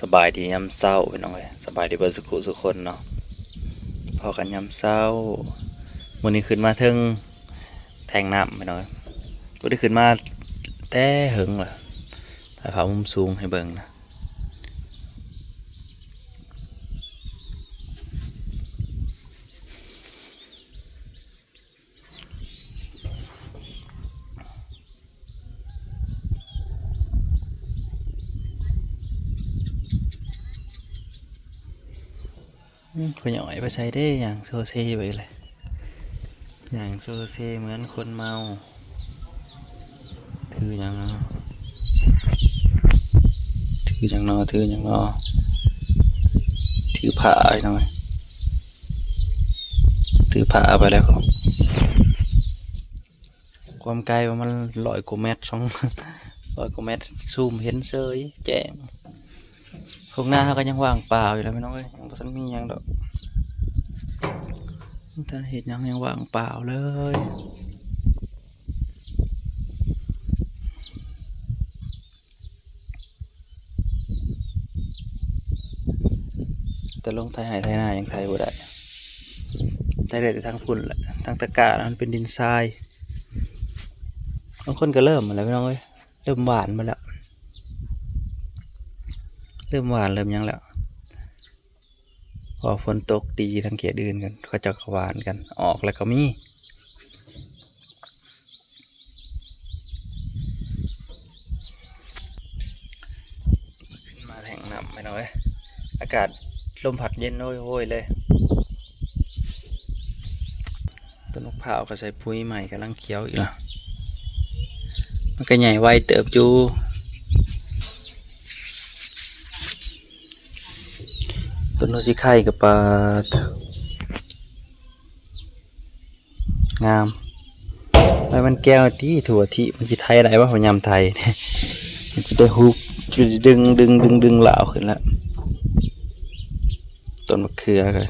ສະບາຍດີຍາມເຊົ້າພີ່ນ້ອງເອີຍ ສະບາຍດີເບິດສຸຂູສຸຄົນເນາະ ພໍ້ກັນຍາມເຊົ້າ. ມື້ນີ້ຂຶ້ນມາເທິງແທງນ້ຳພີ່ນ້ອງເອີຍ ບໍ່ໄດ້ຂຶ້ນມາແຕ່ເຫິງລະ ຖ່າຍພາບມຸມສູງໃຫ້ເບິ່ງນະ. ອືມ ພໍ່ໃຫຍ່ໄປໃສເດ້ ຍ່າງໂຊເຊໄປເລີຍ ຍ່າງໂຊເຊເໝືອນຄົນເມົາ. ຖືຫຍັງເນາະ ຖືຫຍັງເນາະ ຖືຫຍັງເນາະ ຖືຜ້າພີ່ນ້ອງເອີຍ ຖືຜ້າໄປແລ້ວ. ຄວາມໄກປະມານຮ້ອຍກວ່າແມັດ ສອງຮ້ອຍກວ່າແມັດ ຊູມເຫັນເສີຍແຈ້ງ. ທົ່ງນາເຮົາກໍຍັງວ່າງເປົ່າຢູ່ແຫຼະພີ່ນ້ອງເອີຍ ຍັງບໍ່ທັນມີຫຍັງດອກ ບໍ່ທັນເຮັດຫຍັງ ຍັງວ່າງເປົ່າເລີຍ. ແຕ່ລົງໄຖໄຮ່ໄຖນາຍັງໄຖບໍ່ໄດ້ ໄຖໄດ້ແຕ່ທາງພຸ້ນແຫຼະ ທາງຕະການະ ມັນເປັນດິນຊາຍ. ບາງຄົນກໍເລີ່ມແລ້ວພີ່ນ້ອງເອີຍ ເລີ່ມຫວ່ານໝົດແລ້ວ ເລີ່ມຫວ່ານເລີ່ມຫຍັງແລ້ວ ພໍຝົນຕົກດີທາງເຂດອື່ນກັນ ເຂົາເຈົ້າກໍຫວ່ານກັນ ອອກແລ້ວກໍມີ. ຂຶ້ນມາແທງນ້ຳພີ່ນ້ອງເອີຍ ອາກາດລົມພັດເຢັນໂຮຍໆເລີຍ. ຕົ້ນໝາກພ້າວກໍໃສ່ປຸ໋ຍໃໝ່ ກຳລັງຂຽວອີກລະ ມັນກໍໃຫຍ່ໄວເຕີບຢູ່. ຕົ້ນໂຮຊິໄຄກໍປາດ ງາມ ໃບມັນແກ້ວຕິ ທົ່ວທີ ມັນຊິໄຖໄດ້ບໍ່ ຍາມໄຖ ມັນຊິໄດ້ຮຸບ ຊິໄດ້ດຶງ ດຶງ ດຶງ ດຶງລາວຂຶ້ນລະ. ຕົ້ນມະເຂືອກໍ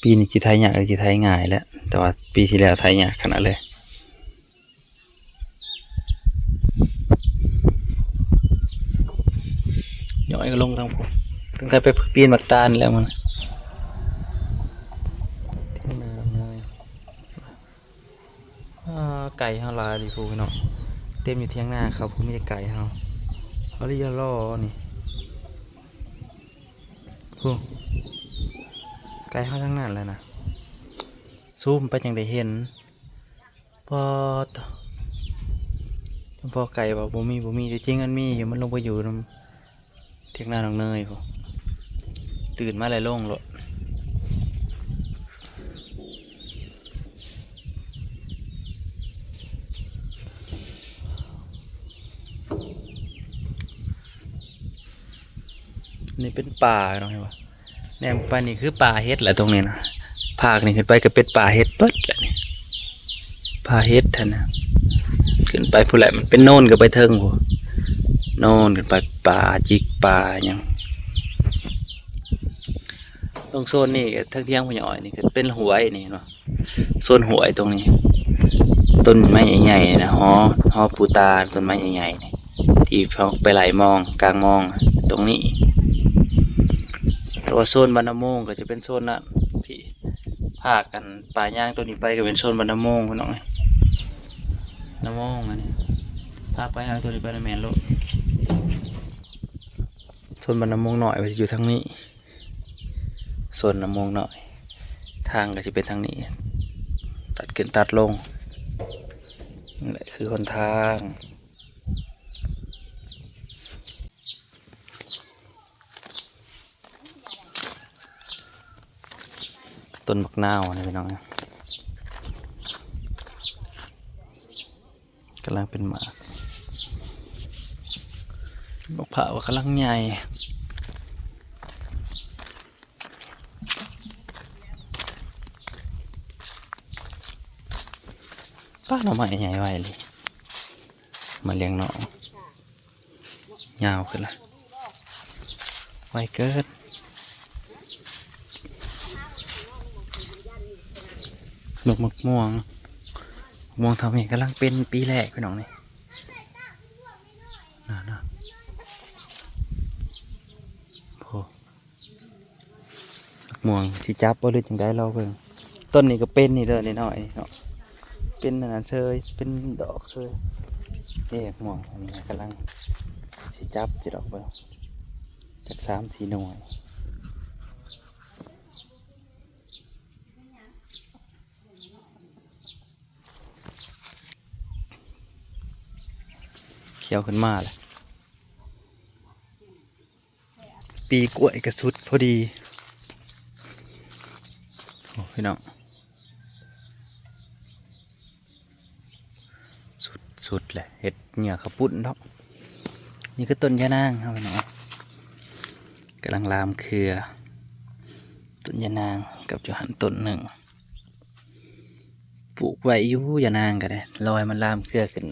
ປີນີ້ຊິໄຖຍາກ ຫຼື ຊິໄຖງ່າຍແຫຼະ ແຕ່ວ່າປີທີ່ແລ້ວໄຖຍາກຂະໜາດເລີຍ. ຍ້ອຍກໍລົງທາງພຸ້ນ ເພິ່ນໄປປີນໝາກຕານແລ້ວມັນ. ອ່າ ໄກ່ເຮົາຫຼາຍດີພຸ້ນພີ່ນ້ອງ ເຕັມຢູ່ຖຽງນາເຂົາພຸ້ນ ມີແຕ່ໄກ່ເຮົາ ອາລິອາລໍນີ້ ພຸ້ນ ໄກ່ເຮົາທັງນັ້ນແຫຼະນະ ຊູມໄປຈັ່ງໄດ້ເຫັນ. ປາດ ເພາະໄກ່ວ່າບໍ່ມີ ບໍ່ມີ ທີ່ຈິງມັນມີຢູ່ ມັນລົງໄປຢູ່ນຳ ຖຽງນານ້ອງເນີຍພຸ້ນ ຕື່ນມາແລ້ວລົງໂລດ. ນີ້ເປັນປ່າເນາະ ເຫັນບໍ່? ແນມໄປນີ້ຄືປ່າເຫັດແຫຼະ ຕົງນີ້ນະ ພາກນີ້ຂຶ້ນໄປກໍເປັນປ່າເຫັດເບິດແຫຼະນີ້ ປ່າເຫັດຫັ້ນນະ ຂຶ້ນໄປພຸ້ນແຫຼະ ມັນເປັນໂນນກໍໄປເທິງພຸ້ນ ໂນນຂຶ້ນໄປ ປ່າຈິກປ່າຫຍັງ. ຕົງໂຊນນີ້ກໍທາງທຽງພໍ່ໃຫຍ່ອ້ອຍນີ້ກໍເປັນຫ້ວຍນີ້ເນາະ ໂຊນຫ້ວຍຕົງນີ້ ຕົ້ນໄມ້ໃຫຍ່ໆນະ ຫໍ ຫໍປູຕາ ຕົ້ນໄມ້ໃຫຍ່ໆນີ້ ທີ່ເຮົາໄປໄລ່ມອງກາງມອງຕົງນີ້ ແຕ່ວ່າໂຊນບ້ານນາໂມງກໍຈະເປັນໂຊນນັ້ນ ພາກກັນປ່າຍ່າງຕົວນີ້ໄປກໍເປັນໂຊນບ້ານນາໂມງພີ່ນ້ອງເອີຍ ນາໂມງອັນນີ້ ພາໄປທາງຕົວນີ້ໄປນະແມ່ນໂລດ. ໂຊນບ້ານນາໂມງນ້ອຍວ່າຊິຢູ່ທາງນີ້ ໂຊນນາໂມງນ້ອຍ ທາງກໍຊິເປັນທາງນີ້ ຕັດຂຶ້ນຕັດລົງ ນີ້ແຫຼະຄືຫົນທາງ. ຕົ້ນບັກນາວນີ້ພີ່ນ້ອງ ກຳລັງເປັນໝາກ ບັກພ້າວກໍກຳລັງໃຫຍ່ ປ້າ ໜໍ່ໄມ້ໃຫຍ່ໄວເລີຍ ມາລ້ຽງນ້ອງ. ຍາວຂຶ້ນລະ ໄວເກີນ. ດອກໝາກມ່ວງ ໝາກມ່ວງເຖົ້າແມ່ກຳລັງເປັນປີແລກພີ່ນ້ອງນີ້ ນະ ນະ ໂອ້ ໝາກມ່ວງຊິຈັບບໍ່ ຫຼືຈັ່ງໃດ ລໍເບິ່ງ. ຕົ້ນນີ້ກໍເປັນນີ້ເດີ ນ້ອຍໆເນາະ ເປັນອັນນັ້ນເຊີຍ ເປັນດອກເຊີຍ. ນີ້ໝາກມ່ວງອັນນີ້ກຳລັງຊິຈັບຊິດອກ ເບິ່ງຈັກສາມສີ່ໜ່ວຍ. ຂຽວຂຶ້ນມາແລ້ວ ປີກ້ວຍກໍສຸດພໍດີ. ໂອ້ ພີ່ນ້ອງ ສຸດ ສຸດແຫຼະ ເຮັດເຫຍື່ອເຂົ້າປຸ້ນດອກ. ນີ້ຄືຕົ້ນຢານາງເຮົາເນາະ ກຳລັງລາມເຄືອ. ຕົ້ນຢານາງກັບຢູ່ຫັ້ນຕົ້ນໜຶ່ງ ປູກໄວ້ຢູ່ຢານາງກໍໄດ້ ລໍໃຫ້ມັນລາມເຄືອຂຶ້ນ.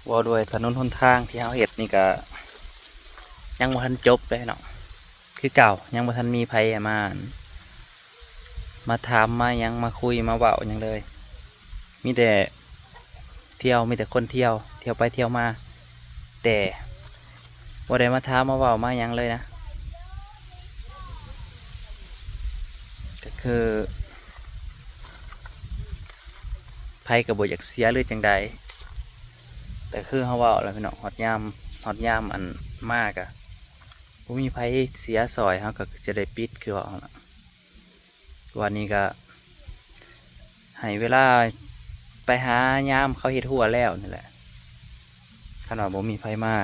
ເວົ້າດ້ວຍຖະໜົນຫົນທາງທີ່ເຮົາເຮັດນີ້ກະຍັງບໍ່ທັນຈົບເດ້ເນາະ ຄືເກົ່າ ຍັງບໍ່ທັນມີໃຜມາ ມາຖາມມາຫຍັງ ມາຄຸຍມາເວົ້າຫຍັງເລີຍ. ມີແຕ່ທ່ຽວ ມີແຕ່ຄົນທ່ຽວ ທ່ຽວໄປທ່ຽວມາ ແຕ່ບໍ່ໄດ້ມາຖາມມາເວົ້າມາຫຍັງເລີຍນະ. ກໍຄືໃຜກໍບໍ່ຢາກເສຍ ຫຼືຈັ່ງໃດ ແຕ່ຄືເຮົາເວົ້າແລ້ວພີ່ນ້ອງ ຮອດຍາມ ຮອດຍາມອັນມາກະບໍ່ມີໃຜເສຍຊ່ອຍ ເຮົາກໍຈະໄດ້ປິດ ຄືເວົ້າຫັ້ນລະ. ວ່ານີ້ກໍໃຫ້ເວລາໄປຫາຍາມເຂົາເຮັດຮົ້ວແລ້ວນີ້ແຫຼະ ຄັນວ່າບໍ່ມີໃຜມາ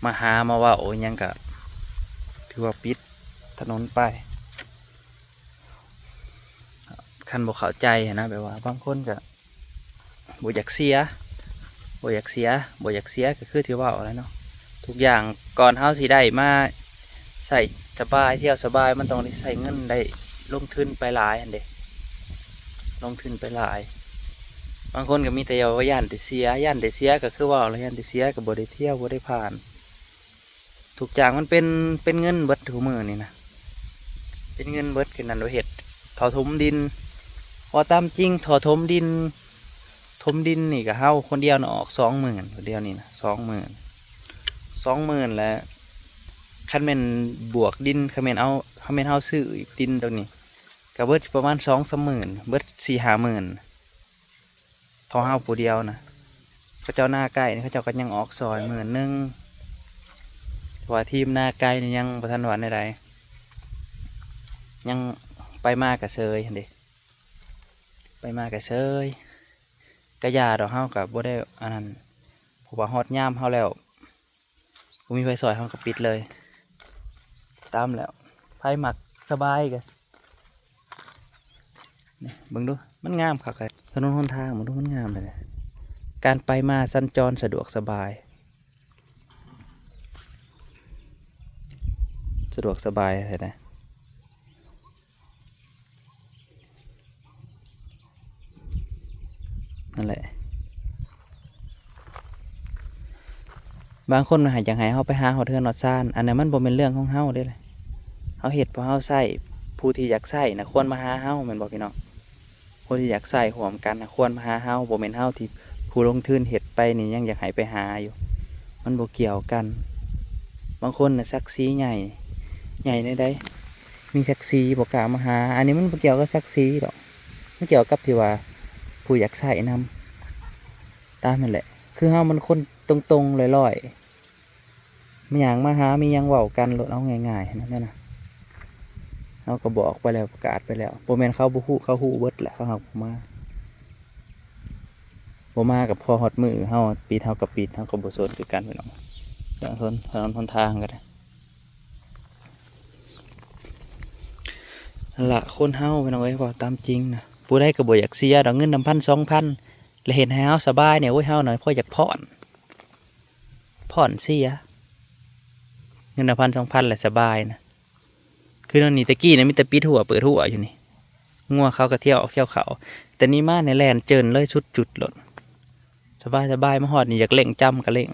ມາຫາມາເວົ້າອີ່ຫຍັງກໍຖືວ່າປິດຖະໜົນໄປ. ຄັນບໍ່ເຂົ້າໃຈຫັ້ນນະ ແບບວ່າບາງຄົນກໍ ບໍ່ຢາກເສຍ ບໍ່ຢາກເສຍ ບໍ່ຢາກເສຍ ກໍຄືທີ່ເວົ້າແຫຼະເນາະ ທຸກຢ່າງກ່ອນເຮົາຊິໄດ້ມາໃຊ້ສະບາຍ ທ່ຽວສະບາຍ ມັນຕ້ອງໄດ້ໃຊ້ເງິນ ໄດ້ລົງທຶນໄປຫຼາຍຫັ້ນເດ້ ລົງທຶນໄປຫຼາຍ. ບາງຄົນກໍມີແຕ່ຢ້ານແຕ່ເສຍ ຢ້ານແຕ່ເສຍ ກໍຄືເວົ້າແຫຼະ ຢ້ານແຕ່ເສຍ ກໍບໍ່ໄດ້ທ່ຽວ ບໍ່ໄດ້ຜ່ານ. ທຸກຢ່າງມັນເປັນ ເປັນເງິນເບິດທຸກມື້ນີ້ນະ ເປັນເງິນເບິດ. ຄືນັ້ນ ເຮັດທໍ່ຖົມດິນ ເວົ້າຕາມຈິງ ທໍ່ຖົມດິນ ຖົມດິນນີ້ກໍເຮົາຄົນດຽວນະ ອອກສອງໝື່ນ ດຽວນີ້ນະ ສອງໝື່ນ ສອງໝື່ນ ແລ້ວຄັນແມ່ນບວກດິນ ຄັນແມ່ນເອົາ ຄັນແມ່ນເຮົາຊື້ດິນຕົງນີ້ ກໍເບິດປະມານສອງສາມໝື່ນ ເບິດສີ່ຫ້າໝື່ນ. ທໍ່ເຮົາຜູ້ດຽວນະ ເຂົາເຈົ້ານາໄກນີ້ ເຂົາເຈົ້າກໍຍັງອອກຊ່ອຍໝື່ນໜຶ່ງ ເພາະວ່າທີມນາໄກນີ້ຍັງບໍ່ທັນວ່າແນວໃດ ຍັງໄປມາກະເຊີຍຫັ້ນເດ້ ໄປມາກະເຊີຍ ກະຢ່າດອກ ເຮົາກະບໍ່ໄດ້ອັນນັ້ນ ເພາະວ່າຮອດຍາມເຮົາແລ້ວ ບໍ່ມີໃຜຊ່ອຍເຮົາກໍປິດເລີຍ ຕາມແລ້ວ ໃຜມັກສະບາຍກໍ ນີ້ເບິ່ງດູ ມັນງາມຄັກເລີຍ ຖະໜົນຫົນທາງເບິ່ງດູ ມັນງາມເລີຍ ການໄປມາສັນຈອນສະດວກສະບາຍ ສະດວກສະບາຍແທ້ນະ. ນັ້ນແຫຼະ ບາງຄົນມັນໃຫ້ ຢາກໃຫ້ເຮົາໄປຫາຮອດເຮືອນຮອດຊານ ອັນນັ້ນມັນບໍ່ແມ່ນເລື່ອງຂອງເຮົາເດ້ ເຮົາເຮັດເພາະເຮົາໃຊ້ ຜູ້ທີ່ຢາກໃຊ້ນະຄວນມາຫາເຮົາ ແມ່ນບໍ່ພີ່ນ້ອງ? ຄົນທີ່ຢາກໃຊ້ຮ່ວມກັນນະຄວນມາຫາເຮົາ ບໍ່ແມ່ນເຮົາທີ່ຜູ້ລົງທຶນເຮັດໄປນີ້ຍັງຢາກໃຫ້ໄປຫາຢູ່ ມັນບໍ່ກ່ຽວກັນ. ບາງຄົນນະສັກສີໃຫຍ່ ໃຫຍ່ແນວໃດ ມີສັກສີບໍ່ກ້າມາຫາ ອັນນີ້ມັນບໍ່ກ່ຽວກັບສັກສີດອກ ມັນກ່ຽວກັບທີ່ວ່າຜູ້ຢາກໃຊ້ນຳ ຕາມນັ້ນແຫຼະ ຄືເຮົາມັນຄົນຕົງໆ ລອຍໆ ມາຫຍັງມາຫາ ມີຫຍັງເວົ້າກັນໂລດ ເອົາງ່າຍໆ ຫັ້ນນະ ເຮົາກໍບອກໄປແລ້ວ ປະກາດໄປແລ້ວ ບໍ່ແມ່ນເຂົາບໍ່ຮູ້ ເຂົາຮູ້ເບິດແຫຼະ ເຂົາຮັກບໍ່ມາ ບໍ່ມາກໍພໍຮອດມື້ເຮົາປິດ ເຮົາກໍປິດ ເຮົາກໍບໍ່ສົນຄືກັນ ພີ່ນ້ອງ ເລື່ອງຫົນ ຖະໜົນຫົນທາງກໍໄດ້. ນັ້ນລະ ຄົນເຮົາພີ່ນ້ອງເອີຍ ເວົ້າຕາມຈິງນະ ຜູ້ໃດກໍບໍ່ຢາກເສຍດອກ ເງິນນຳພັນສອງພັນ ແລະເຮັດໃຫ້ເຮົາສະບາຍນີ້ ໂອ້ຍ ເຮົານະພໍຢາກຜ່ອນ ຜ່ອນເສຍ ເງິນນຳພັນສອງພັນແລະສະບາຍນະ. ຄືນອນນີ້ ແຕ່ກີ້ນະມີແຕ່ປິດຮົ້ວເປີດຮົ້ວຢູ່ນີ້ ງົວເຂົາກໍທ່ຽວອອກທ່ຽວເຂົ້າ ແຕ່ນີ້ມານີ້ແລ່ນເຈີນເລີຍ ສຸດຈຸດໂລດ. ສະບາຍໆ ມາຮອດນີ້ຢາກເລັ່ງຈ້ຳກໍເລັ່ງ.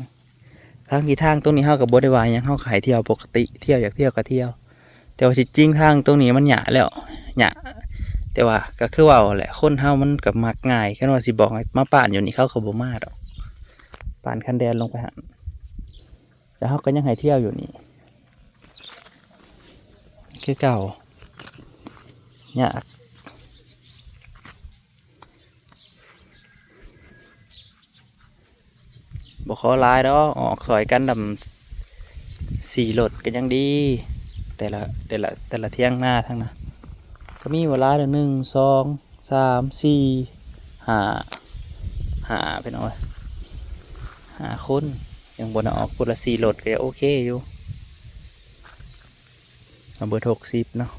ທາງທີ່ທາງຕົງນີ້ເຮົາກໍບໍ່ໄດ້ວ່າຫຍັງ ເຮົາກໍໃຫ້ທ່ຽວປົກກະຕິ ທ່ຽວຢາກທ່ຽວກໍທ່ຽວ. ແຕ່ວ່າທີ່ຈິງທາງຕົງນີ້ມັນຫຍ້າແລ້ວ ຫຍ້າ ແຕ່ວ່າກໍຄືເວົ້າແຫຼະ ຄົນເຮົາມັນກໍມັກງ່າຍ ຄັນວ່າຊິບອກໃຫ້ມາປ້ານຢູ່ນີ້ ເຂົາກໍບໍ່ມາດອກ ປ້ານຄັນແດນລົງໄປຫັ້ນ. ແຕ່ເຮົາກໍຍັງໃຫ້ທ່ຽວຢູ່ນີ້ຄືເກົ່າ ຍາກ. ບໍ່ຂໍຫຼາຍດອກ ອອກຊ່ອຍກັນນຳ ສີ່ລົດກໍຍັງດີ ແຕ່ລະ ແຕ່ລະ ແຕ່ລະຖຽງນາທັງນັ້ນ ກໍມີບໍ່ຫຼາຍດອກ ໜຶ່ງ ສອງ ສາມ ສີ່ ຫ້າ ຫ້າ ພີ່ນ້ອງເອີຍ ຫ້າຄົນ ຍັງບໍ່ໄດ້ອອກ ຄົນລະສີ່ລົດກໍໂອເຄຢູ່. ເອົາເບີຫົກສິບເນາະ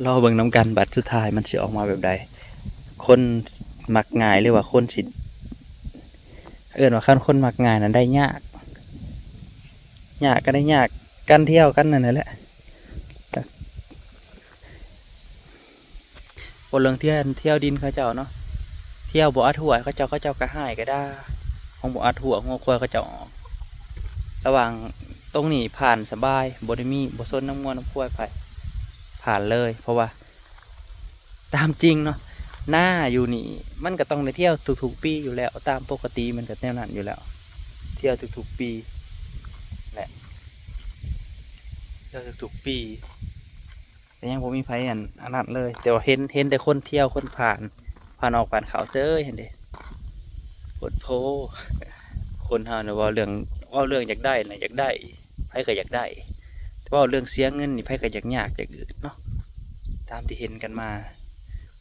ລໍເບິ່ງນຳກັນ ບັດສຸດທ້າຍມັນຊິອອກມາແບບໃດ ຄົນມັກງ່າຍ ຫຼືວ່າຄົນຊິ ເອີ້ນວ່າຄັນຄົນມັກງ່າຍນັ້ນໄດ້ຍາກ ຍາກກໍໄດ້ຍາກ ກັນທ່ຽວກັນນັ້ນແຫຼະ. ເວົ້າເລື່ອງທ່ຽວ ທ່ຽວດິນເຂົາເຈົ້າເນາະ ທ່ຽວບໍ່ອັດຮົ້ວໃຫ້ເຂົາເຈົ້າ ເຂົາເຈົ້າກໍຮ້າຍກໍດ່າ ຂອງບໍ່ອັດຮົ້ວງົວຄວາຍເຂົາເຈົ້າອອກ. ລະຫວ່າງຕົງນີ້ຜ່ານສະບາຍ ບໍ່ໄດ້ມີ ບໍ່ສົນນຳງົວນຳຄວາຍໃຜ ຜ່ານເລີຍ ເພາະວ່າຕາມຈິງເນາະ ນາຢູ່ນີ້ມັນກໍຕ້ອງໄດ້ທ່ຽວທຸກໆປີຢູ່ແລ້ວ ຕາມປົກກະຕິມັນກໍແນວນັ້ນຢູ່ແລ້ວ ທ່ຽວທຸກໆປີແຫຼະ ທ່ຽວທຸກໆປີ. ກໍຍັງບໍ່ມີໃຜອັນ ອັນນັ້ນເລີຍ ແຕ່ວ່າເຫັນ ເຫັນແຕ່ຄົນທ່ຽວ ຄົນຜ່ານ ຜ່ານອອກຜ່ານເຂົ້າເຊີຍຫັ້ນເດ ໂພດໂພ. ຄົນເຮົານະ ເວົ້າເລື່ອງ ເວົ້າເລື່ອງຢາກໄດ້ນະ ຢາກໄດ້ ໃຜກໍຢາກໄດ້ ແຕ່ເວົ້າເລື່ອງເສຍເງິນນີ້ ໃຜກໍຢາກຍາກຢາກອຶດເນາະ ຕາມທີ່ເຫັນກັນມາ.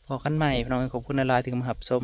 ພໍ້ກັນໃໝ່ພີ່ນ້ອງ ຂອບຄຸນຫຼາຍໆ ທີ່ເຂົ້າມາຮັບຊົມ.